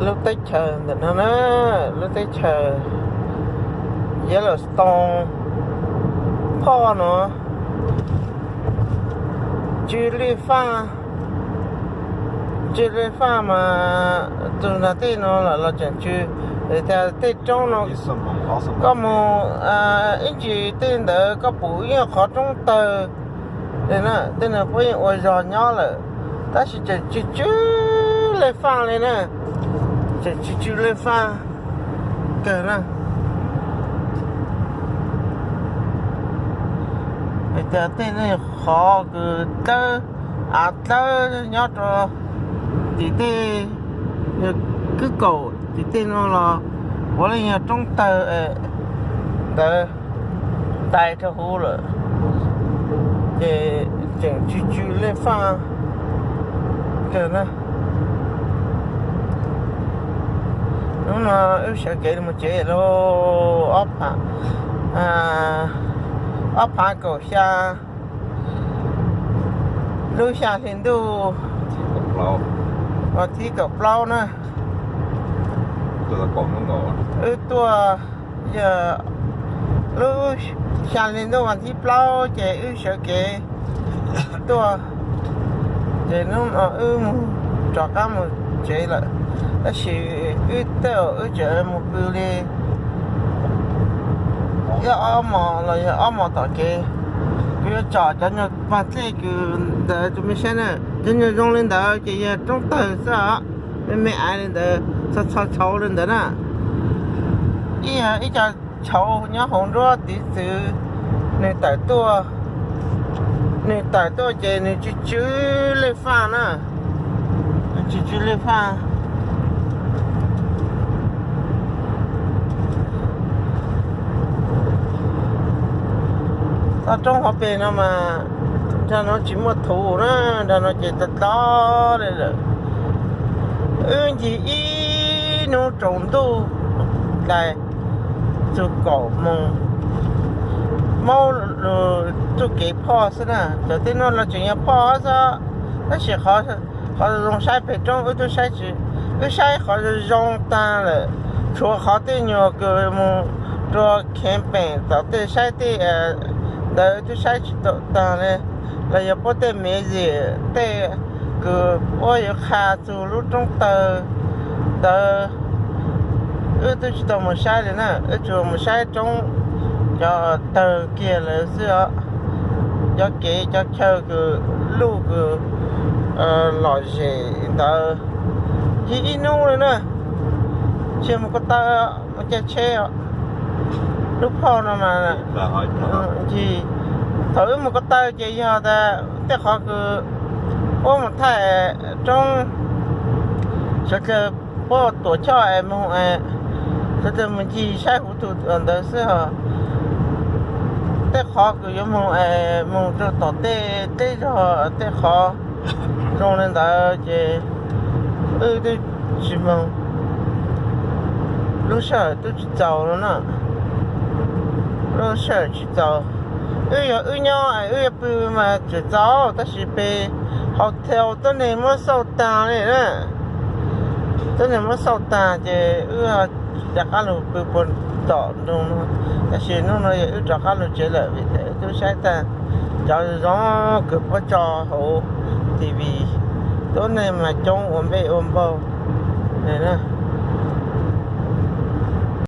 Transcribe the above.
Lub teb chaws ntawm no na, lub teb chaws Yellowstone Park no, tsw lej faj, tsw lej faj mas tus nrog tej no los los tseem tsw, tias tej roob no koj mus ib ntsis tej ntawd koj pum yeej qhov roob tawg li na, tej no puab yeej ua zog nyob lawm, tab sis tseem tsw tsw lej faj li na, tseem tsw tsw lej faj kawg na. Hais tias tej qhov kws dlawb, av dlawb nyob rau tim tej kwb kaum tim tej no los puav leej yog roob tawg ntawd ntais rau huv lawm, ces tseem tsw tsw lej faj kawg na. Hnub no wb sawv kev mus tsev lauj, ob phav, ob phav kaum xya, lub xya hli ntuj, vas thib kaum plaub na. Wb tuaj, yog lub xya hli ntuj vas thib plaub ces wb sawv kev tuaj, ces hnub no wb mus rov qab mus tsev lawm, tab sis wb tej zaum wb tseem mus pw li ib ob hmos los yog ob hmos tom kev. Kuv yuav tsom cov nyuag pag dlej kws ntawd rau mej saib na, cov nyuag zoo li ntawd ces yog roob tawg xwb os, me me aiv li ntawd, txho txho tshauv li ntawd na. Ib yog ib co tshauv nyob hauv nruab tiv txwv, nws tawm tuaj, nws tawm tuaj ces nws tsw tsw lej faj na, nws tsw tsw lej faj. Toj roob hauv pes no mas nrag no tsis muaj thuv na, nrag no ces tag tog li lawm. Wb ncig ib hnub tsaus ntuj ntais txug kaum moos, maub txuj kev phoj xwb na. Cov tej nuav los tseem yog phoj xwb, tab sis qhov zoo saib pem roob wb twb saib tsis, wb saib qhov zoo zoo tag lawm, tshuav qhov tej nyuag kws mus rua camping tom tej saib tej ntawd wb twb saib tsis tau tag li, los yog puab tej museum tej kws puab yuav qha txug lub roob tawg ntawd, wb twb tsis tau mus saib li na. Wb tsuas mus saib roob cov tawg kiag lawm xwb os. Cov kev cov chaw kws luj kws lom zem ntawd, ncig ib hnub li na, tsis mus ko taw, mus caij tsheb os. Lub phoj no mas ncig, thaum wb mus ko taw ces yog tas tej qhov kws puab mus thaij roob, sawv dlawg puab tuam choj es moog es sawv dlawg mus ncig saib huv tug ntawd xwb os. Tej qhov kws yuav moog es moog rua tom tej teb zog tej qhov zoo li ntawd ces wb twb tsis moog. Lub sij hawm twb tsis txaus no na, lub sij hawm tsis txaus. Wb yog wb nyob wb yuav pw mas tseem txaus, tab sis pem hotel tuab neeg muab xauj tag li na. Tuab neeg muab xauj tag ces wb rov qab lug pw puag tom nroog no. Tab sis hnub no yog wb rov qab lug tsev lawm vim wb twb saib tag cov zoo kws puab tso hauv T V, tuab neeg mas coob ua npej ua npaug li na.